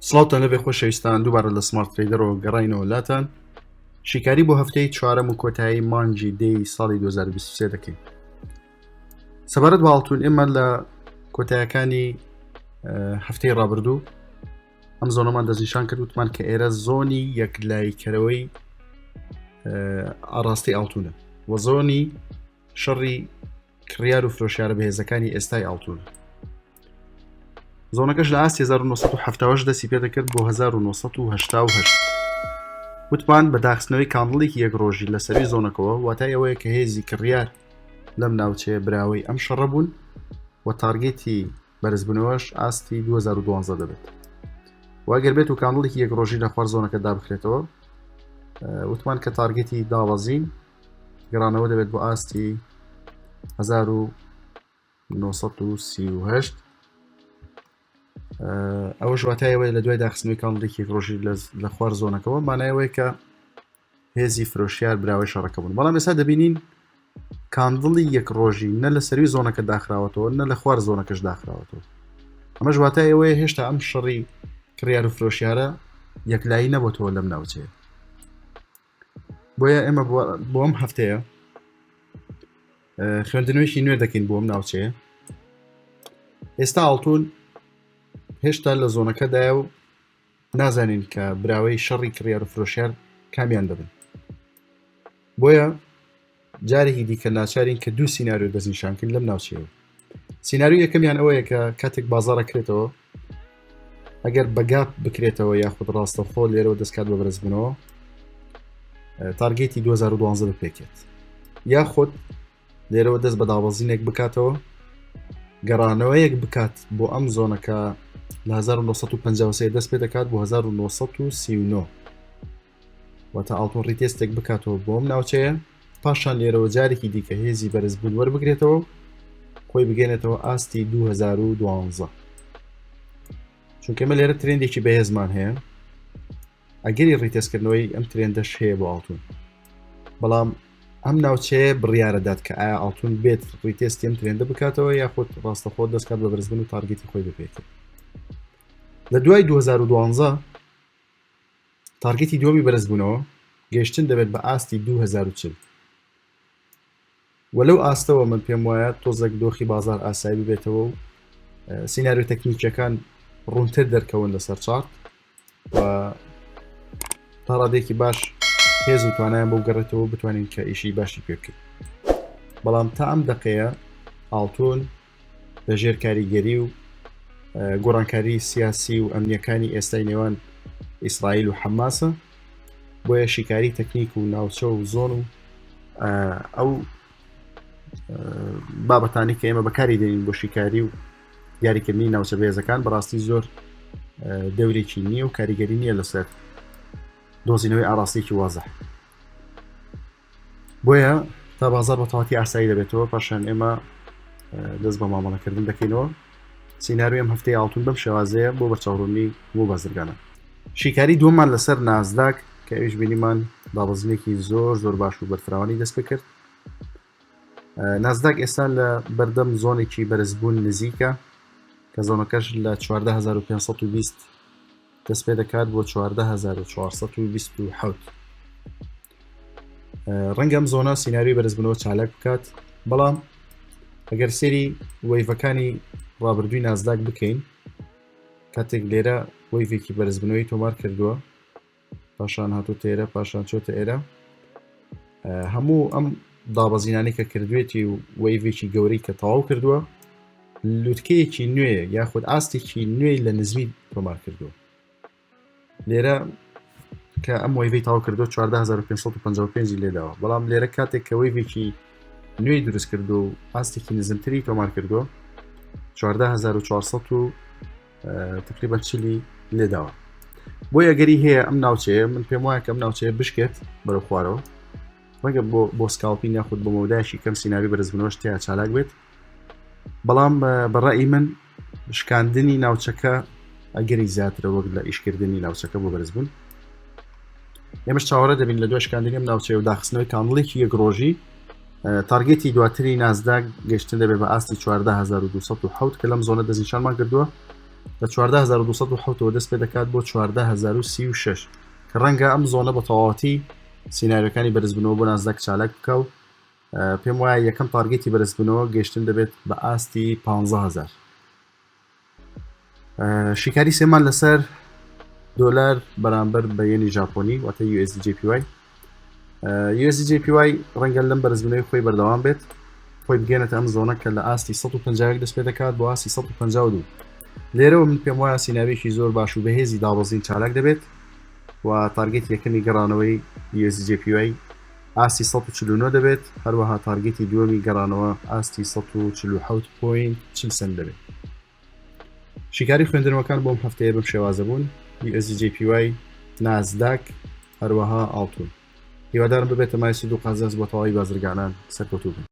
سڵاوتان لەبێ خۆشەویستان دووبارە لە سمارت ترەیدەرەوە گەڕینەوە لاتان شیکاری بۆ هەفتەی چوارەم و کۆتایی مانگی دەی ساڵی 2023 دەکەین سەبارەت بە ئاڵتون ئێمە لە کۆتایەکانی هەفتەی ڕابردوو ئەم زۆنەمان دەستنیشان کرد وتمان کە ئێرە زۆنی یەکلاییکەرەوەی ئاڕاستی ئاڵتونە و زۆنی شەڕی کڕیار و فرۆشیارە بەهێزەکانی ئێستای ئاڵتون زۆنەکەش لە ئاستی 1970 دەستی پێدەکرد بۆ 1970 وتمان بە داخستنەوەی candle ێکی یەک ڕۆژی لە سەروی زۆنەکەەوە واتای ئەوەیە کە هێزی کڕیار لەم ناوچەیە براوەی ئەم شەڕە بوون و target ی بەرزبوونەوەش ئاستی 2012 دەبێت واگەر بێت و candle ێکی یەک ڕۆژی لە خوار زۆنەکە دابخرێتەوە وتمان کە target ی داوەزین گەڕانەوە دەبێت بۆ ئاستی 1938 ئەوەش واتای ئەوەیە لە دوای داخستنەوەی candle ێکی ڕۆژی لە خوار زۆنەکەەوە مانایەوەی کە هێزی فرۆشیار براوەی شەڕەکە بوون بەڵام ئێستا دەبینین candle ی یەک ڕۆژی نە لە سەروی زۆنەکە داخراوەتەوە نە لە خوار زۆنەکەش داخراوەتەوە ئەمەش واتای ئەوەیە هێشتا ئەم شەڕی کڕیار و فرۆشیارە یەکلایی نەبتەوە لەم ناوچەیە بۆیە ئێمە بۆ ئەم هەفتەیە خوێندنەوەیکی نوێ دەکەین بۆ ئەم ناوچەیە ئێستا ئاڵتون هێشتا لە زۆنەکەدایە و نازانین کە براوەی شەڕی کڕیار و فرۆشیار کامیان دەبن بۆیە جارێکی دیکە ناچارین کە دوو سیناریۆ دەستنیشانکردن لەم ناوچەیە سیناریۆ یەکەمیان ئەوەیە کە کاتێک بازاڕە کرێتەوە ئەگەر بە gap بکرێتەوە یاخود ڕاستەخۆ لێرەوە دەستکات بە بەرزبوونەوە target ی 2012 بپێکێت یاخود لێرەوە دەست بە دابەزینێک بکاتەوە گەڕانەوەیەک بکات بۆ ئەم زۆنەکە لە 1953 دەست پێ دەکات بۆ 1939 واتە ئاڵتون retest ێک بکاتەوە بۆ ئەم ناوچەیە پاشان لێرەوە جارێکی دیکە هێزی بەرزبوون وەربگرێتەوە خۆی بگەێنێتەوە ئاستی 2012 چونکە ئمە لێرە trend ێکی بەهێزمان هەیە ئەگەری retest کردنەوەی ئەم trend ەش هەیە بۆ ئاڵتون بەڵام ئەم ناوچەیە بڕیارەدات کە ئایا ئاڵتون بێت retest ی ئەم trend ە بکاتەوە یاخود ڕاستەخۆ دەستکات بە بەرزبوون و target ی خۆی بپێکێت لە دوای 2012 target ی دووەمی بەرزبوونەوە گەیشتن دەبێت بە ئاستی 2040 و لەو ئاستەوە من پێم وایە تۆزێک دۆخی بازار ئاسایی ببێتەوە و سیناریۆ تەکنیکیەکان ڕوونتر دەرکەون لەسەر chart و تا ڕادێکی باش هێز و توانایان بۆ گەڕێتەوە بتوانین کە ئیشی باشی پێ بکەین بەڵام تا ئەم دقەیە ئاڵتون لە ژێر کاریگەری و گۆڕانکاری سیاسی و ئەمنیەکانی ئێستای نێوان ئیسرائیل و حەماسە بۆیە شیکاری تەکنیک و ناوچە و زۆن و ئەو بابەتانی کە ئێمە بەکاری دێنین بۆ شیکاری و دیاریکردنی ناوچە بێزەکان بەڕاستی زۆر دەورێکی نییە و کاریگەری نییە لەسەر دۆزینەوەی ئاراستێکی وازح بۆیە تا بازار بە تەواتی ئاسایی دەبێتەوە پاشان ئێمە دەست بە مامەڵەکردن دەکەینەوە سیناریۆی ئەم هەفتەی ئاڵتون بەم شێوازەیە بۆ بەرچاوڕوونی بۆ بازرگانە شیکاری دووەممان لەسەر نازداک کە ئەویش بینیمان دابەزینێکی زۆر زۆر باش و بەرفراوانی دەست پێ کرد نازداک ئێستا لە بەردەم زۆنێکی بەرزبوون نزیکە کە زۆنەکەش لە 14520 دەست پێ دەکات بۆ 14427 ڕەنگە ئەم زۆنە سیناریۆی بەرزبوونەوە چالاک بکات بەڵام ئەگەر سێری wave ەکانی ڕابردووی نازداک بکەین کاتێک لێرە wave ێکی بەرزبوونەوەی تۆمار کردووە پاشان هاتو تێرە پاشان چۆتە ئێرە هەموو ئەم دابەزینانی کە کردوێتی و wave ێکی گەورەی کە تەواو کردووە لوتکەیەکی نوێ یاخود ئاستێکی نوێی لە نزمی تۆمار کردووە لێرە کە ئەم wave ی تاو کردو 14555 لێداوە بەڵام لێرە کاتێک کە wave ێکی نوێی دروست کردو و ئاستێکی نزمتری تۆمار کردو 14400 و تقریبا چلی لێداوە بۆ ئەگەری هەیە ئەم ناوچەیە من پێم وایە کە ئەم ناوچەیە بشکێت بەرەو خوارەوە ڕەنگە بۆ بۆ scalping یاخود بۆ مەودایشی کەم سیناریۆی بەرزبوونەوەش تیا چالاک بێت بەڵام بەڕئی من شکاندنی ناوچەکە ئەگەری زیاترە وەک لە ئیشکردنی ناوچەکە بۆ بەرزبوون ئێمەش چاوەڕێ دەبین لە دوای شکاندنی ئەم ناوچەیە و داخستنەوەی candle ێکی یەک ڕۆژی target ی دواتری نازداک گەشتن دەبێت بە ئاستی 14207 کە لەم زۆنە دەستنیشانمان کردووە. لە 14207ەوە دەست پێ دەکات بۆ 14036 کە ڕەنگە ئەم zone ە بە تەواوەتی سیناریۆکانی بەرزبوونەوە بۆ نازداک چالاک بکە و پێم وایە یەکەم target ی بەرزبوونەوە گەشتن دەبێت بە ئاستی 15000 شیکاری سێمان لەسەر دۆلار بەرامبەر بە یەنی ژاپۆنی واتە USDJPY USDJPY ڕەنگە لەم بەرزبوونەوەی خۆی بەردەوام بێت خۆی بگەێنێتە ئەم zone ە کە لە ئاستی 150 دەست پێ دەکات بۆ ئاستی 152 لێرەوە من پێم وایە سیناریۆیەکی زۆر باش و بەهێزی دابەزین چالاک دەبێت و target یەکەمی گەڕانەوەی USDJPY ئاستی 149 دەبێت هەروەها target ی دووەمی گەڕانەوە ئاستی 147.40 سنت دەبێت شیکاری خوێندنەوەکان بۆم هەفتەیە بەم شێوازە بوون USDJPY نازداک هەروەها ئاڵتون هیوادارم ببێتە مای سود و قازانج بۆ تەواوی بازرگانان سەرکەوتوو بن.